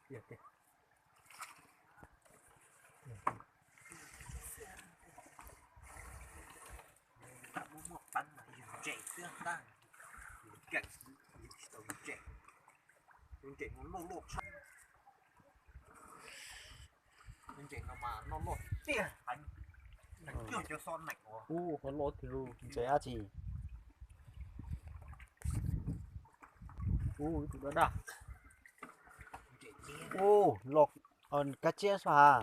Muaj muaj peev mas yus ntses xwb ntag, yus keem xwb yus tsis tau ntses. Tus ntses no loj loj tshaj, tus ntses no mas noj loj tiag heev, neeg cog cov xov neem uas. Ub, qhov loj tiag, ntses dab tsi? Ub, ib tug daj daj. Ub, loj, kab tsiab soj ha.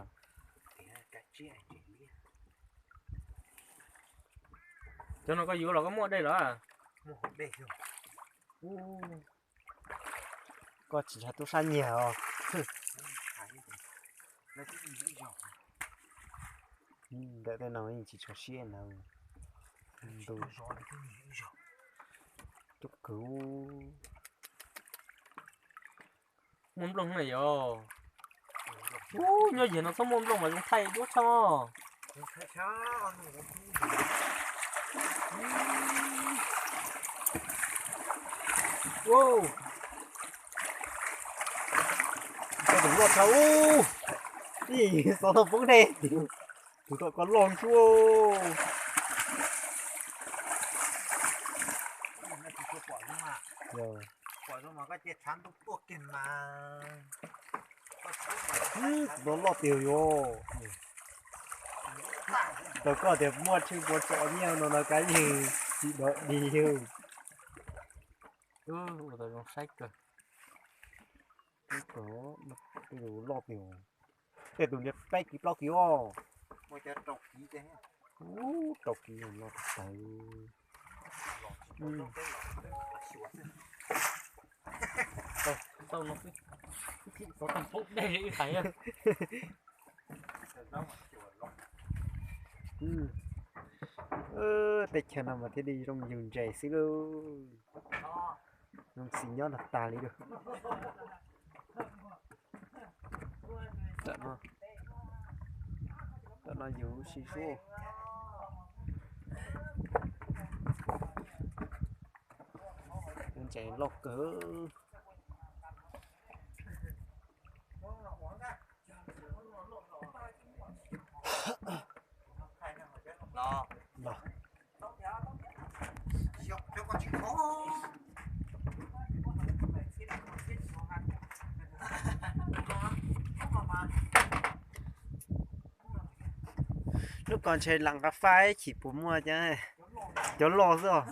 Cov no koj yuav los koj muaj dej los? Koj tsis ntshaw tub sab nyiag os. Ntawm tej no yeej tsis tshua siab ntawd. Ntu coob kawg. Muaj nplooj na yog. Ub, nyob yam no txhob muaj nplooj mas zoo thaij duab tshaj. Ub, tus loj tshaj ub. Ib xov tau poob dej. Tus tom ko loj ntsuab. Tus no loj tiag yog. Tau koj tias muaj tsheej puas tsom nyiaj no no kab yeeg tsis dov dig. Ua tau zoo saib kawg. Tej tus loj tiag. Tej tus niag peb kis plaub kis os. Ub, rau kis no tawv. Tau no xwb, xov tau poob dej ib qais. Teb chaws no mas thiaj li zoo yug ntses xwb lauj. Zoo xis nyob tag tag li lauj. Tam no yug sib suab. Ntses loj kawg. Lub ko ntshe lam nqa faib chim puas muaj cov loj xwb os.